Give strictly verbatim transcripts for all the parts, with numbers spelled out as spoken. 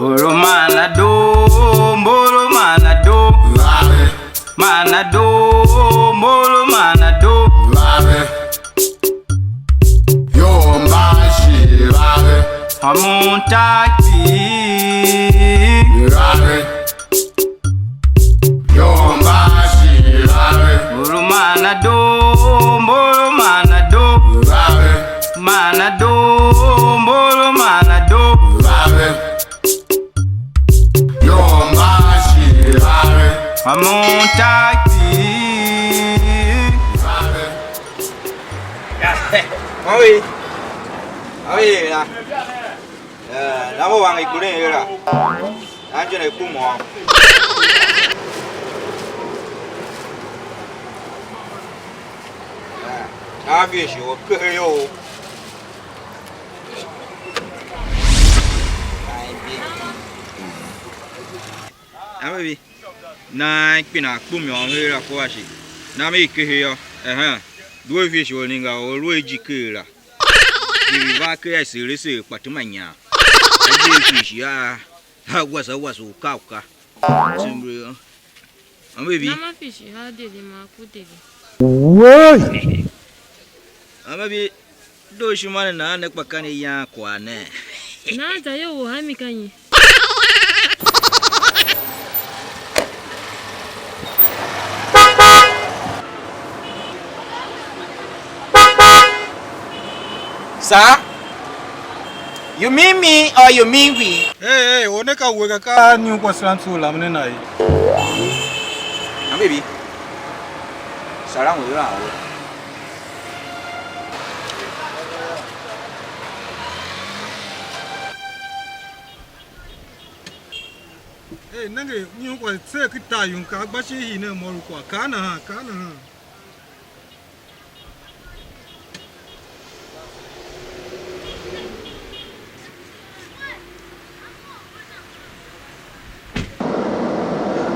Oro manado, mboro manado. Manado, mboro manado. Yomba shirare. Amun taki. Rare. Yomba shirare. Mboro manado, mboro manado. Rare. Manado, mboro manado. Rare. Yomba shirare. Amun taki. Rare. Mawe. Mawe la. Eh, na mo wang i gure la. Anjene ku mo. Na fi shi o ke yo. Amebi, na kpina kpu mi ôngo her a kua shi. Na me ikehe yô. Ehe. Due fi shi o ninga o lu a ijike la. Ivi va ker a sere sere kpa tema nyaa. A je kpishi a, a wasa wasa u ka u ka. Simbre yô. Amebi. Nama fishi ha dede ma ku dede. Woi! Amebi, do ishima ne nan ne kpa ka ne yan kwagh ne. Nan za yo wo ha mi ka nyi? Sir, you mean me or you mean we? Hey, hey, one ka we ka ka ni kwa slam so lam ne na yi. Na baby. Salam we ra we. Hey, nenge, nyi u kwagh tser ken tar yum, ka gba shin hii nen mo lu kwagh. Kaa nahan, kaa nahan.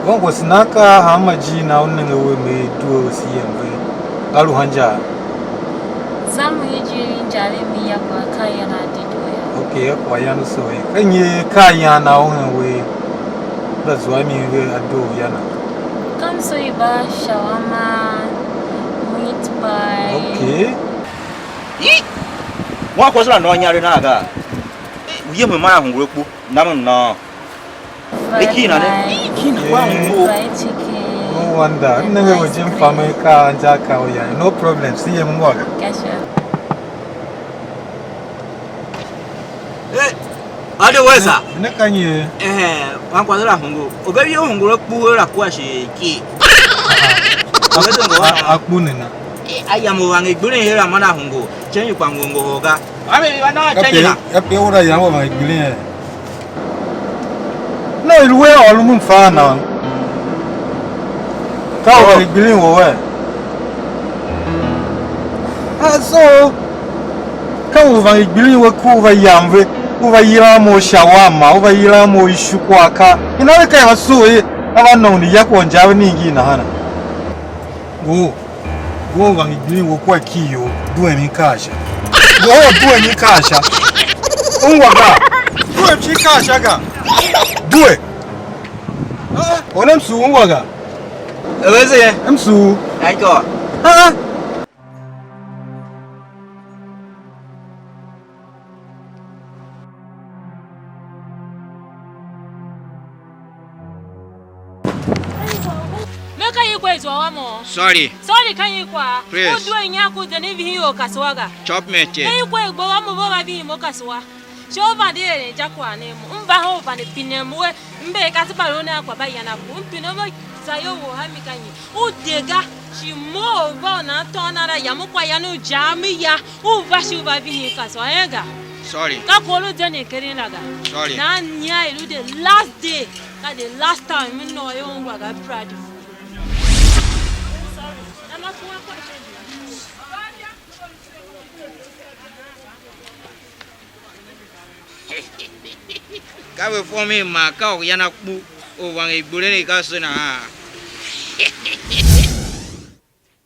Wen kwase nan kaa hanma ijir na u nenge we me due u se yem ve, ka lu hanjaa? Zan u ijir i inja ve mi ya kwagh akan ya na dedoo yô. Ok, ya kwagh yan u soo ye. Ka nyi ka yan na u hen we la zua mi ve a doo ya na? Ka m soo i ba shawarma, meat pie. Ok. Yi! Wan kwase la nôô inyaregh nan ga? U yem a maa hungure kpo, nam m nôô. Fried rice, fried chicken. No wonder. M nenge we je m fa me ka anja ka u ya. No problem. Si ye m ngwa ga. Hey, ade we sa. Ne ka nyi? Eh, wan kwase la hungu. Obe ye hungu la kpu la kwa shi ki. A kpu ne na. Eh, ayam u ange gbirin hera mana hungu. Chen yu kpa ngu ngohol ga. Ame va na chen na. Kape ura yam u ange gbirin. Ne lu we ôron m fa nan. Ka u ange gbirin wo we. A so, ka u vange gbilin we ku u va yam ve, u va yila a mo shawarma, u va yila a mo ishu kua ka. Ina ve ka i va soo ye, a va nôngo ya kwagh u inja ve ningir nahana. Wo, wo vange gbilin we kua ki yo, due mi kaa sha. Wo, due mi kaa sha. Ungwa ga. Due mi kaa sha ga. Due. Ah, onem su ungwa ga. Eweze. M su. Aiko. Ah. Me ka nyi kwa i zua wa mo? Sorry. Sorry ka nyi kwa? Please. U due nya ku zende vihin ior kasua ga. Chop me che. Ka nyi kwa i gbo wa mo vo va vihin mo kasua? Shi u vande eren injakwagh ne mo. M va he u vande pinem we. M bee ka se mba lu ne a kwa mba yana ku. M pine mo za ior wou ha mi ka nyi? U de ga, shi mough u va u nan tôô nan la yam u kwa yan u jam ya, u va shi u va vihin kasua en ga. Sorry. Ka kwagh u lu zenden keren la ga. Sorry. Nan nya i lu the last day, ka the last time m nôô ior ungwa ga pride. Ka ve fômen man ka u yan akpu u vange i gbulen i ka se nahan.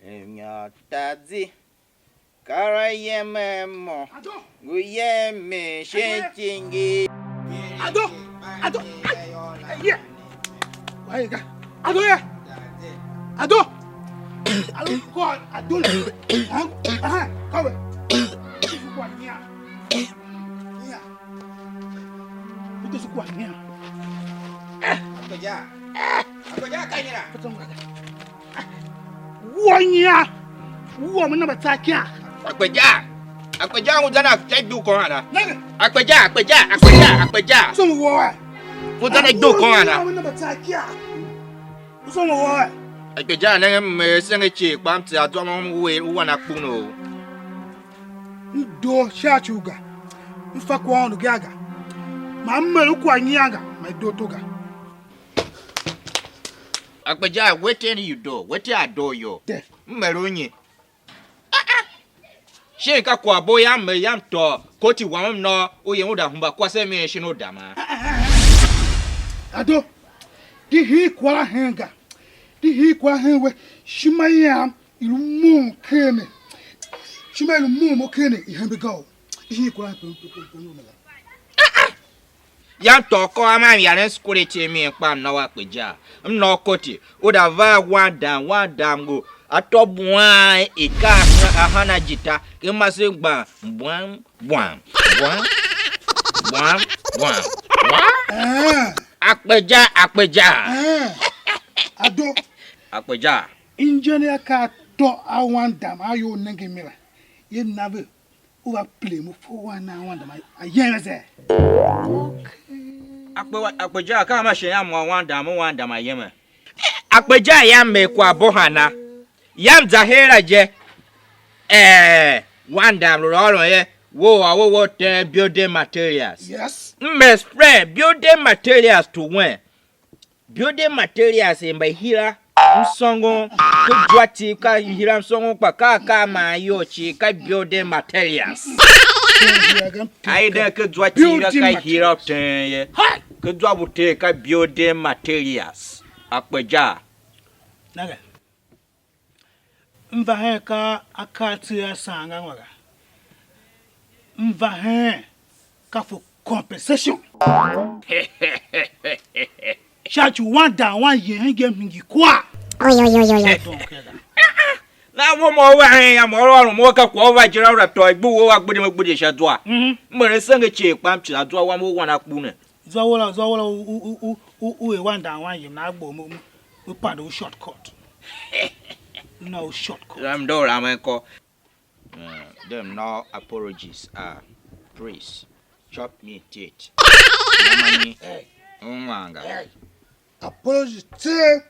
Nyôr tazi, kara yemen mo, ngu yemen shin icingi. Ado! Ado, ai, ai, ye. Wa ye ga. Ado ye. Ado. Ado, ko Ado ne. Ha? Ha, ko we. Ko nya. Nya. Ko su ko nya. Akpeja. Akpeja ka nyina. Wua nya. Wua mo na ba tsa kya. Akpeja. Akpeja, u za na sha idukon ana. Nenge. Akpeja, Akpeja, Akpeja, Akpeja. So mo wua. U za na idukon ana. Wua mo na ba tsa kya. So mo wua. Akpeja, nenge me senge chi kpam tsa zwa mo we u wana kpuno. M doo sha ci u ga. M fa kwagh u ga ga. Ma m er u kwagh nyian ga, ma i doo to ga. Akpeja, weten you do, weten a doo yo. Te. M er u nyi? Shin ka kwaghbo yam me yam tôô koti wam m nôô u yem u da hemba kwase a mi shin u dama? Ado, di hii kwara hen ga. Di hii kwara hen we. Shima yam i lu mum ken ne. Shima i lu mum mo ken ne, i hembe ga o. Di hii kwara hen pe pe pe pe pe pe. Yam tôô kôr a ma m yaren security mi kpa m na wa Akpeja. M na u koti, u da va a wan dam, wan dam ngu a tô buan i ka a hana jita, ke mase gban, buan, buan, buan, buan, buan, buan. Eh. Akpeja, Akpeja. Eh. Ado. Akpeja. Injenia ka a tô a wan dam a ior nenge mi la. Ye na ve. U va pile mo fo wan nan wan dama a yem ze. Akpe wa- Akpeja ka ma shin yam wan wan dam wan dam a yem. Akpeja yam me kwa bohana. Yam za hera je. Eh, wan dam lu ôron ye. Wo a wo wo ten building materials. Yes. M explain building materials to when. Building materials mba hira msôngon, ke zwa cii ka hira msôngon kpa ka akaa man iyol cii ka building materials. Ai ne ke zwa cii ka hira u teen ye. Ke zwa bu teen ka building materials. Akpeja. Nage. M va hen ka akaa tser a saan ga ngwa ga. M va hen ka for compensation. Sha ci u wan dan wan yen hen nge m hingir kwagh. Oi, oi, oi, oi, oi. Don kega. Na mo mo va hen ya mo ôron mo ka kwagh u va jira u ra tôô igbu wo a gbidi me gbidi sha zwa. Mhm. M eren senge cii kpam ci a zwa wam u wan a kpu ne. Zwa wola, zwa wola u, u, u, u, u, u er wan dan wan yem, na a gbo mo, mo, mo pande u short cut. Na u short cut. Ram do ramen ko. Uh, them no apologies, uh, please. Chop me teeth. Yamani. Hey. Unwanga. Hey. Apology tse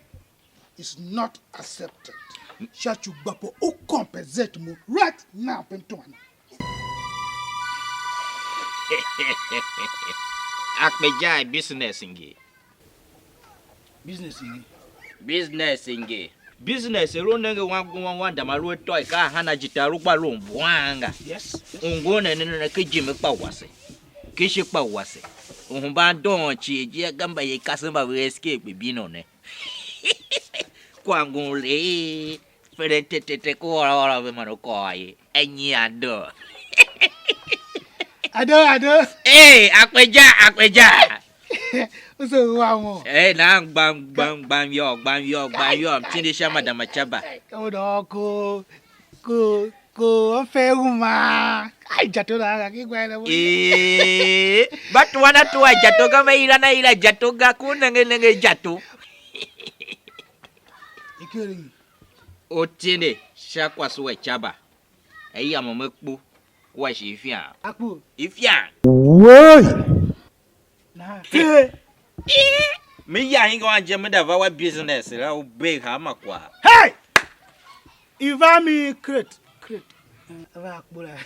is not accepted. Sha ci u gba po u compensate mo right now, pen tuan. Akpejai business ngi. Business ngi. Business ngi. Business, lu nenge wan wan wan dama lu a tôô, ka a hana jita lu gba lu mbuan ga. Yes, yes. Ungo ne ne ne ke jime kpa wase. Ke shi kpa wase. U hemban doon cii je gamba ye kasen mba ve escape bino ne. Kwa ngun le. Feren tetete ku ôr ôr ve man u kôr ye. A nyi a do? Ado, ado. Hey, Akpeja, Akpeja. U se u wa mo. Hey, na gbam, gbam, gbam yo, gbam yo, gbam yo. Mtindi sha madama chaba. Ka u do ko, ko, ko, on fe uma. Ai, jato na, ki gwa na. Eh, but wana tu a jato ga ma ila na ila jato ga ku nenge nenge jato. Ikeri. Otinde sha kwase wa Ichaba, a yam u me kpu, kua shi ifian. Akpu. Ifian. Woi! Na. Me ya inga wan je, me da va wa business la u beg ha ma kwa. Hey! Iva mi crate, crate. Eh, ava akpura.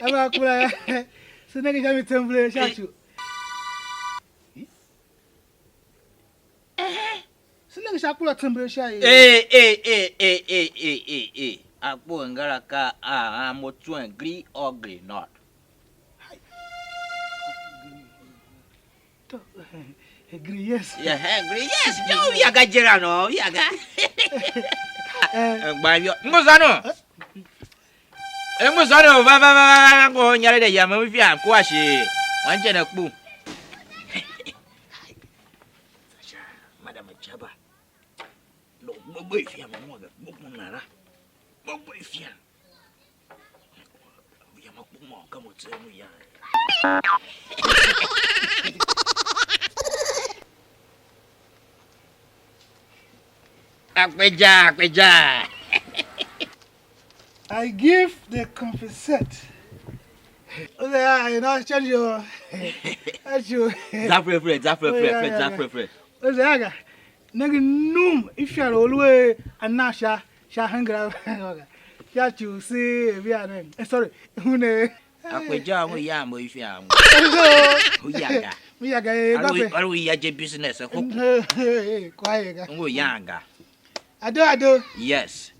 Ava akpura. Sina ke jami tembule sha chu. Se nenge sha akpura tsember sha ye. Eh, eh, eh, eh, eh, eh, eh, eh. Akpo ngara ka a, a mo tswen gri or gri not. Hai. To, gri yes. Yeah, eh, gri yes. Yo, ya ga jera no, ya ga. Eh. Eh, gba yo. Ngo zano. Eh? E ngu sôron u va va va va va ngo nyare de yam u ifiam kua shi wanjene kpu. Gbogbo ifian mo mo ga, gbogbo nara. Gbogbo ifian. Ya ma gbogbo mo ka mo tse mo ya. Akpeja, akpeja. I give the compensate. Ose ya, you know, change your. That's you. Za fre fre, za fre fre, za fre fre. Ose ya ga. Nenge num ifian u lu a na sha sha hengera sha ci u se via ne. Eh, sorry. Une. Akpeja u ya mo ifian. U ya ga. U ya ga, eh, alu ya je business. Kwa ye ga. U ya ga. Ado, ado. Yes.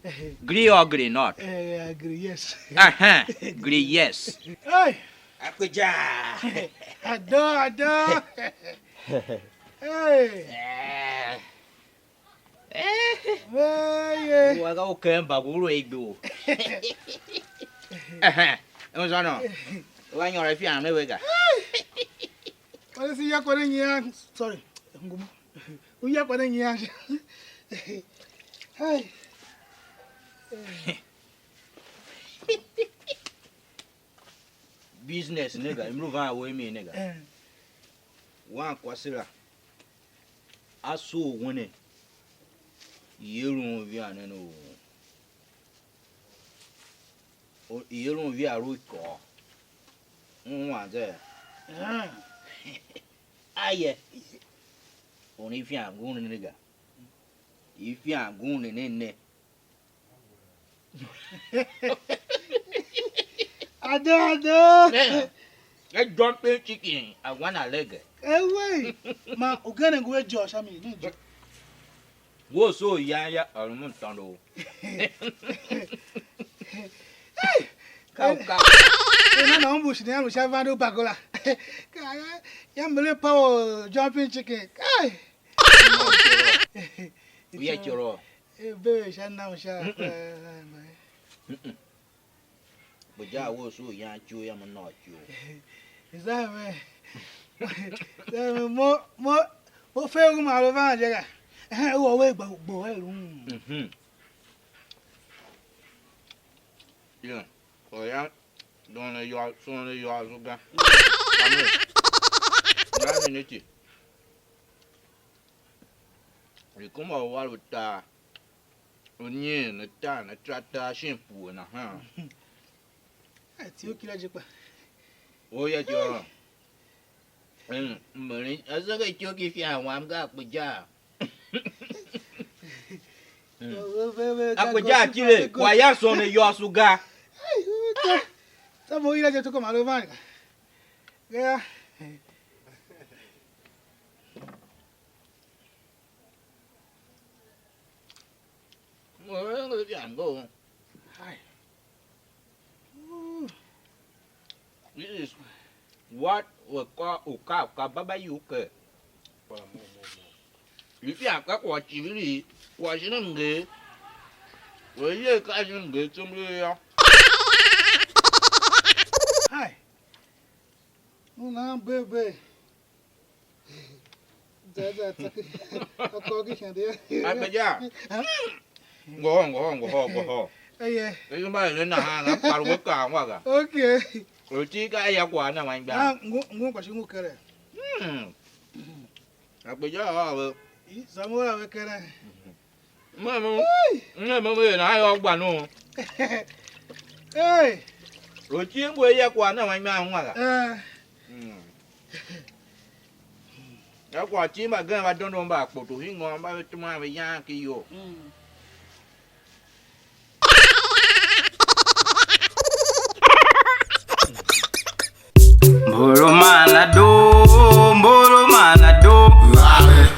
Agree or agree not? Eh, agree, yes. Uh-huh. Agree, yes. Hey. Akpeja. Ado, ado. Hey. Eh. Eh. Hey, yeah. Wa ga u kemba ku lu igbu. Eh. Unzano. Wa nyora ifian ne we ga. What is your question? Sorry. Ngumu. U ya kwa nyi ya. Hai. Business ne ga, imlu van we mi ne ga. Eh. Wan kwase la. A soo wene. Ye lu un via ne no. O, i er un via lu ikôô. Un wan ze. Ah. Aye. Un ifian ngun ne ga. Ifian ngun ne ne. Ado, ado. Ne. A jumping chicken, I wanna leg. Ewe. Ma, ugene ngu a Josh, I mean, ni Josh. Wo so yan ya alumun tondo. Ka u ka. Ena na umbu shi ne ya lu sha vande u bagola. Ka ya, ya mele power jumping chicken. Kai. U ya choro. E be sha na u sha. Mm-mm. Kpa ja wo su yan chu ya mo nôô chu. Za me. Za me mo, mo, mo fe u ma lo van je ga. Eh, wo we gbo, gbo e lu. Mhm. Ya. O ya. Don ne yô, son ne yô azu ga. Amen. Ya ni ne ti. I kuma u war u tar. U nyen ne tar, ne tra tar shin pue nahan. A ti u kila je kpa. O ya jo. Mm, mberen, a zenge ityou ki ifian wam ga kpe ja. Mm. A kpe ja tile, kwa ya son ne yô su ga. Ai, u ta. Ta mo ila je to ko malo van. Ga. Mo enge ya ngo. Hai. Ooh. This is what we call uka uka baba yuke. Ifi aka kwa chivili kwa shina mge. We ye ka shina mge tsumbi ya. Hai. Una bebe. Za, za, za. Akô ki shande ya. Abeja. Ngoho, ngoho, ngoho, ngoho. Eye. Eyi mba ere nahan, na kar we ka wa ga. Okay. Oti ka ya kwa na wa ngba. Ah, ngu, ngu kwa shi ngu kere. Hmm. Abeja wa we. I, za mo wa we kere. Mama, mama, na yo gba no. Hey. Oti ngwe ya kwa na wa ngba wa ga. Eh. Hmm. Ya kwagh cii mbagenev mba dondo mba kpoto, hingôô mba ve tuma ve yan ki iyol. Mm.